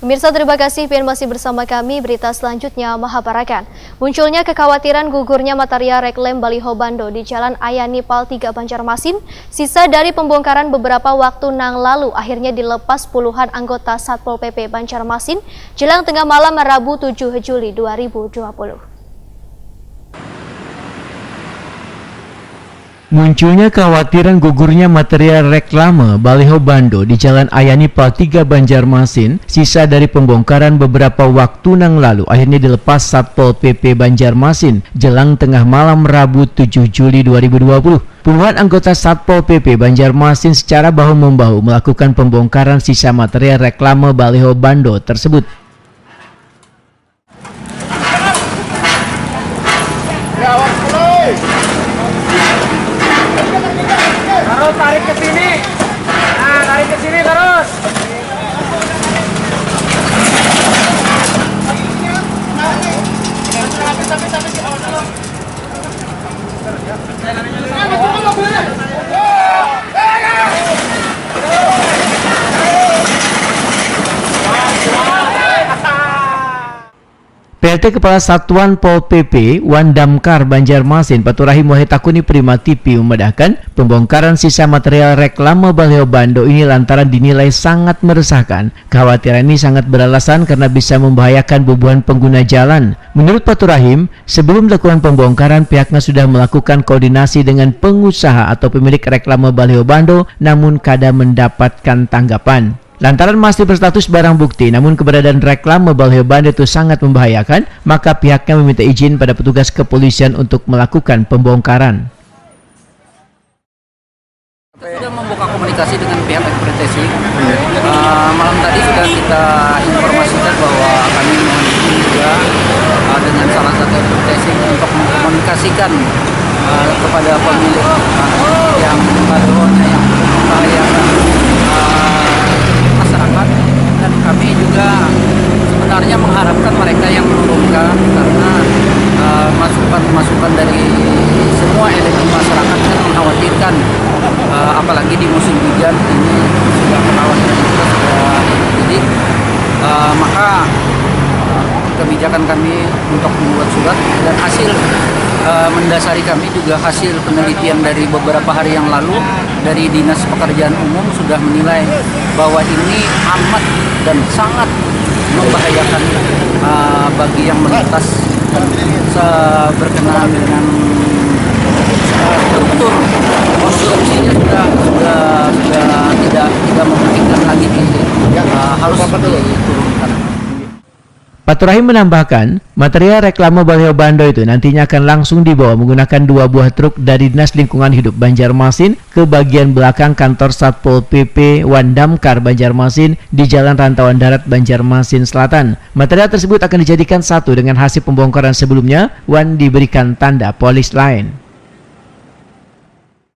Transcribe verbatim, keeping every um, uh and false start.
Mirsa, terima kasih pian masih bersama kami. Berita selanjutnya mahaparakan. Munculnya kekhawatiran gugurnya material reklame baliho bando di Jalan Ayani Pal tiga Banjarmasin, sisa dari pembongkaran beberapa waktu nang lalu akhirnya dilepas puluhan anggota Satpol P P Banjarmasin jelang tengah malam Rabu tujuh Juli dua ribu dua puluh. Munculnya kekhawatiran gugurnya material reklame baliho bando di Jalan Ayani Pal tiga Banjarmasin, sisa dari pembongkaran beberapa waktu nang lalu akhirnya dilepas Satpol P P Banjarmasin jelang tengah malam Rabu tujuh Juli dua ribu dua puluh. Puluhan anggota Satpol P P Banjarmasin secara bahu-membahu melakukan pembongkaran sisa material reklame baliho bando tersebut. Terus tarik ke sini. Nah, tarik ke sini terus. P L T Kepala Satuan Pol P P Wan Damkar Banjarmasin, Paturahim Wahid Takuni Prima T V memadahkan, pembongkaran sisa material reklame baliho bando ini lantaran dinilai sangat meresahkan. Kekhawatiran ini sangat beralasan karena bisa membahayakan bubuhan pengguna jalan. Menurut Paturahim, sebelum dilakukan pembongkaran, pihaknya sudah melakukan koordinasi dengan pengusaha atau pemilik reklame baliho bando, namun kada mendapatkan tanggapan. Lantaran masih berstatus barang bukti, namun keberadaan reklame baliho bando itu sangat membahayakan, maka pihaknya meminta izin pada petugas kepolisian untuk melakukan pembongkaran. Kita sudah membuka komunikasi dengan pihak advertising. Eh, malam tadi sudah kita informasikan bahwa kami mohon izin juga, eh, dengan salah satu advertising untuk mengkomunikasikan, eh, kepada pemilik, eh, yang balihonya yang membahayakan, eh, masyarakat, dan kami juga sebenarnya mengharapkan mereka yang menurunkan karena, eh, masukan-masukan dari semua elemen masyarakat kan mengkhawatirkan, eh, apalagi di musim hujan ini sudah ketahuan dan kita sudah, jadi, eh, maka kebijakan kami untuk membuat surat dan hasil, eh, mendasari kami juga hasil penelitian dari beberapa hari yang lalu dari Dinas Pekerjaan Umum sudah menilai bahwa ini amat dan sangat membahayakan, eh, bagi yang melintas, se-, berkenaan dengan, eh, struktur konstruksinya sudah, sudah, sudah tidak, tidak memungkinkan lagi di, eh, harus diturunkan. Paturahim menambahkan, material reklame baliho bando itu nantinya akan langsung dibawa menggunakan dua buah truk dari Dinas Lingkungan Hidup Banjarmasin ke bagian belakang kantor Satpol P P Wan Damkar Banjarmasin di Jalan Rantauan Darat, Banjarmasin Selatan. Material tersebut akan dijadikan satu dengan hasil pembongkaran sebelumnya, wan diberikan tanda polis lain.